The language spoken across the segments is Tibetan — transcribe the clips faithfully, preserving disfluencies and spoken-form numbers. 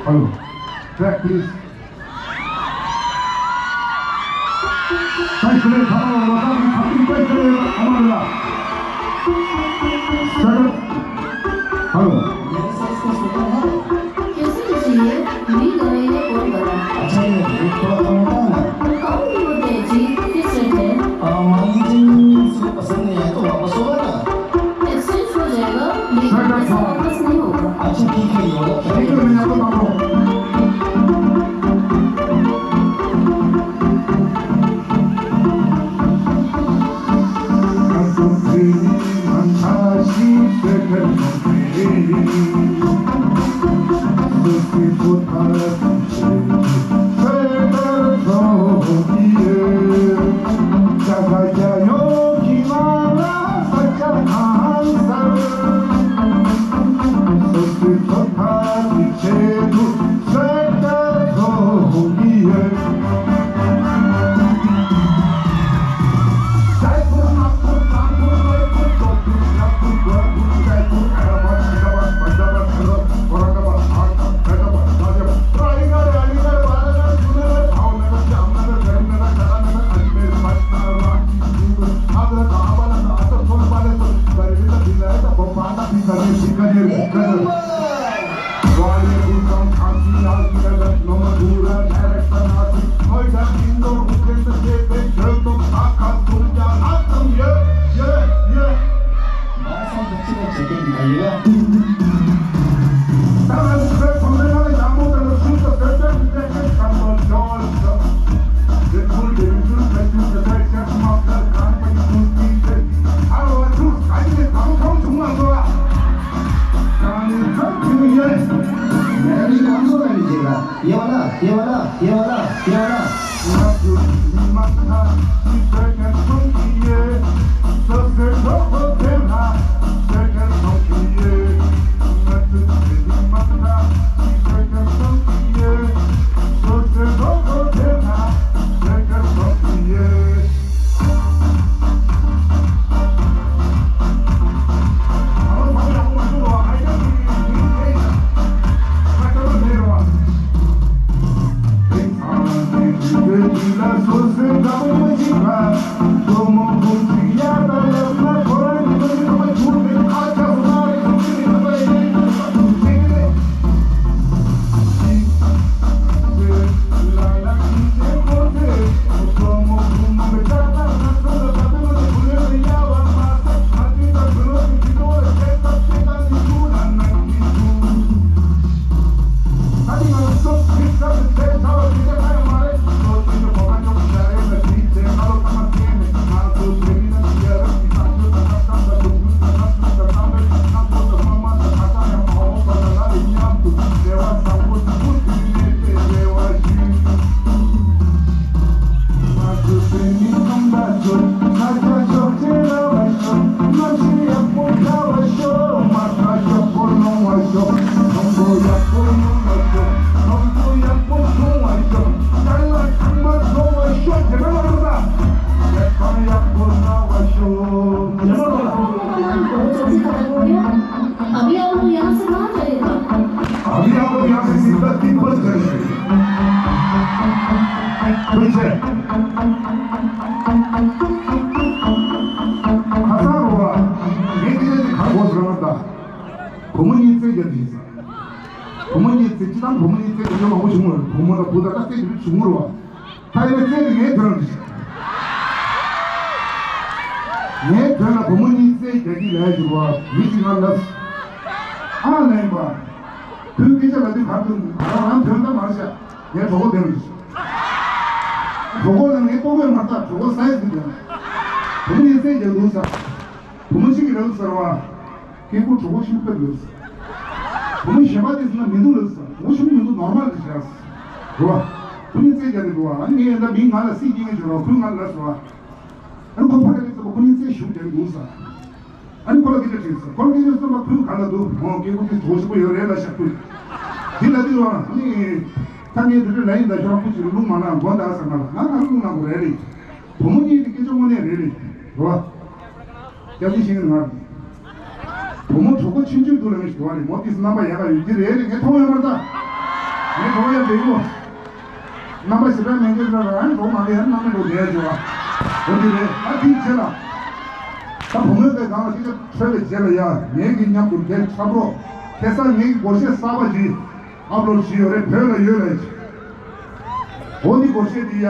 Hello. Track, please. Thanks for the hello. Hello. अभी आप लोग यहाँ से कहाँ जाएगा? अभी आप लोग यहाँ से सीधा तिब्बत जाएंगे। ठीक है। ཁ་སང་རོ་བ། ངས་དེ་ནས་ཁ་གོ་ཟེར་བ་ད། བུ་མོ་གཉིས་རྩེད་རྒྱག་དུས་ཡིན་ས། བུ་མོ་གཉིས་རྩེད་ཅི་དང་བུ་མོ་གཉིས་རྩེད་དུས་ཡོད་མང་པོ་བྱུང་བ་རེད། བུ་མོ་དང་བུ་དང་ད་རྩེད་དུས་བྱུང་བ་རེད་བ། ད་ཡིན་ན་རྩེད་དུས་ངའི་དོན་རེད། ངའི་དོན་ལ་བུ་མོ་གཉིས་རྩེད་རྒྱག་གི་ལས་ཞུ་བ་མི་ཞིག་ང་ལབ། ཨ་ལན་པ། བུས་སྐད་ཆ་ལབ་དུས་གར་དུ་ང་རང་རང་དོན་དང་མ་བྱ། ངའི་གྲོགས་པོ་དེ་རེད། གྲོགས་པོ་ལ་ངའི་ལྟོ་གོས་མ་རྟག་གྲོགས་པོ་སའི་ཟིན་དོན། བུ་མོ་གཉིས་རྩེད་རྒྱག་འདུག་ས། བུ་མོ་གཅིག་གིས་ལབ་ཟེར་བ། སྐད་ཁུག་གྲོགས་པོ་ཤུགས་ཕེབས་ལོས། བུ་མོ་གཞན་པ་དེ་ཟེར་ན་མི་འདུག་ལོས། ངོ་ཤུགས་མི་འདུག་ནོར་མལ་དུ་བྱས། རེད་བ། བུ་མོ་རྩེད་རྒྱག་གི་འདུག་བ། ཨ་ནི་ངས་ཡིན་ད་མི་ང་ལ་སྲིད་ཀྱི་ངས་བྱོས་རོགས་ཁུལ་ང་ལ་ཟེར་བ། ཨ་ནི་ཁོ་ཕ་ག་ལས་ཟེར་བ་ཁོ་གཉིས་རྩེད་ཞུགས་རྒྱག་གི་འདུག་ས། ཨ་ནི་ཁོ་ལ་སྐད་ཆ་དྲིས་ས། ཁོ་ལ་སྐད་ཆ་གསུངས་པ་ཁུལ་ག་ལ་འདུག་ཨོ་སྐད་ཁུག་དེ་གྲོགས་ཤིག་པོ་ཡོད་རེད་ལ་ཤག་ཁུལ། དེ་ལ་དུས་བ་ཨ་ནི། ད་ངས་དེ་འདྲ་ལ་ཡིན་ད་ཁྱོད་རང་ཁུལ་ཅིག་ལ་ལུང་མ་ལངས་དགོངས་དག་ཟེར་ང་ལ་ང་ང་ལུང་ལངས་དགོས་རེད་རེད། བུ་མོ་གཉིས་དེ་སྐད་ཆ་དངོས་གནས་རེད་རེད། རེད་བ། སྐྱབས་རྗེ་ཤེས་ཀྱི་ང་། བུ་མོ་གྲོགས་པོ་ཆུང་ཆུང་འདུག་ལ་ངས་ཞུ་བ་རེད། མོ་ཏིས་རྣམ་པ་ཡག་ག་ཡོད་ཀྱི་རེད་རེད། ངས་མཐོང་ཡོད་མ་རེད་ད། ངས་མཐོང་ཡ་བེ་གོ། རྣམ་པ་ཞེ་དྲག་མེད་མཁན་ར་རང་འགྲོ་མ་གི་ཡ་རྣམ་པ་འགྲོ་བསྡད་ཡ་བྱེད་བ། འོ་དེ་རེད། ཨ་དེའི་རྗེས་ལ། ད་བུ་མོའི་སྐད་སྒང་ལ་སྐད་ཆ་འཕྲོས་པའི་རྗེས་ལ་ཡ། ངེད་ཀྱི་མཉམ་དུ་འབྲེལ་འཁྲབ་རོགས། ཁ་སང་ངེད་ཀྱི་སྒོར་གཞས་གསར་པ་ཅིག་ཨབ་ལོཌ་བྱས་ཡོད་རེད། བོད་ལ་ཡོད་རེད། འོ་འདི་སྒོར་གཞས་འདི་ཡ།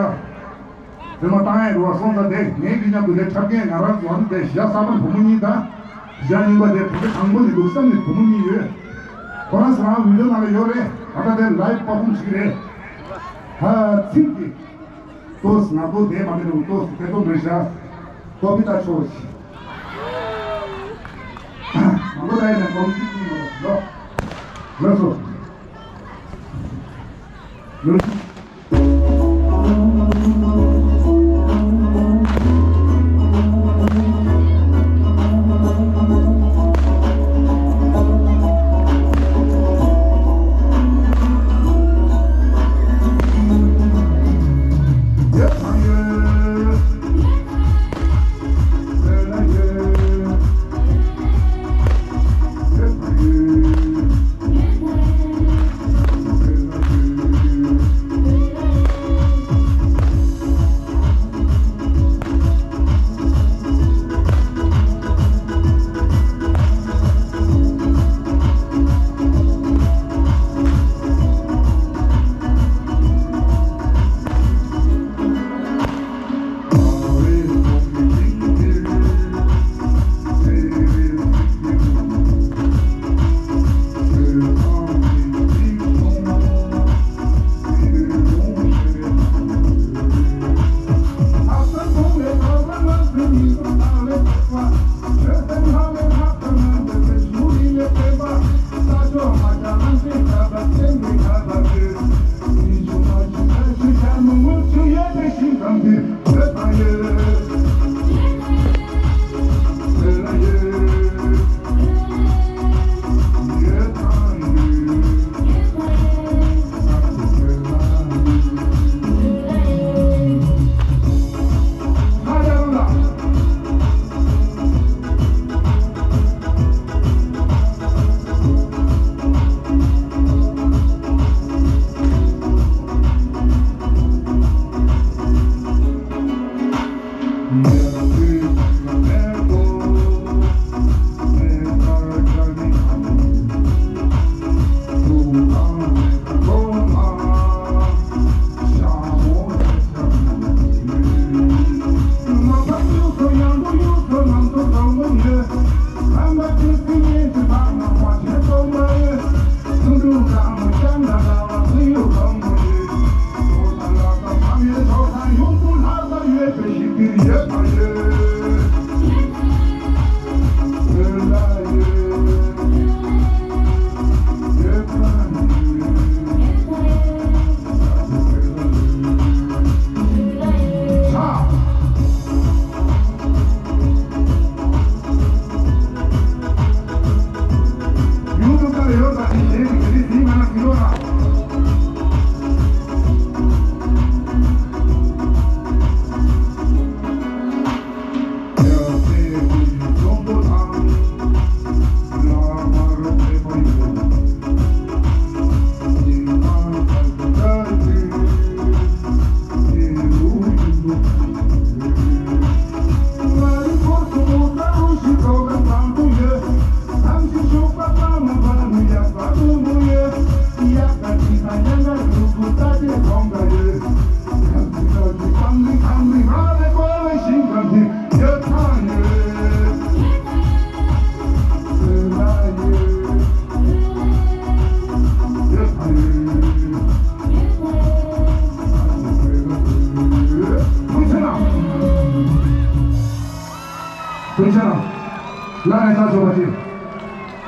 རྫུན་མ་བཏང་ཡས་རེད་བ། སོང་ཙང་དེ་ངེད་ཀྱི་མཉམ་དུ་དེ་འཁྲབ་མཁན་ང་རང་ཚོ་ཨ་ནི་དེ་ཞག་གསར་པ་བུ་མོ་གཉིས་དང་། ཞག་གཉིས་པ་དེ་བུ་མོ་དང་པོ་ནས་འདུག་བསམ་ནས་བུ་མོ་གཉིས་ཡོད། ཁོ་རང་ཚོ་རང་བི་ཌིའོ་ནང་ལ་ཡོད་རེད། ད་ལྟ་དེ་ལའིབ་པར་ཕོམ་བྱེད་ཀྱི་རེད། ཧ་ཚིག་གི། ཏོག་ཙམ་ང་ཚོ་དེ་མ་དེ་རུ་ཏོག་ཙམ་ཐེ་ཚོམ་རེད་ཤག་ཀོ་པི་ལྟ་ཆོག་ཅིག་མང་པོ་ལྟ་ཡས་ནས་ཀོ་པི་ཅིག་ཀྱིས་མ་ལོ། ལགས་སོ། ལགས་སོ། ལགས་ནས་ད་ཆོག་པ་ཅིག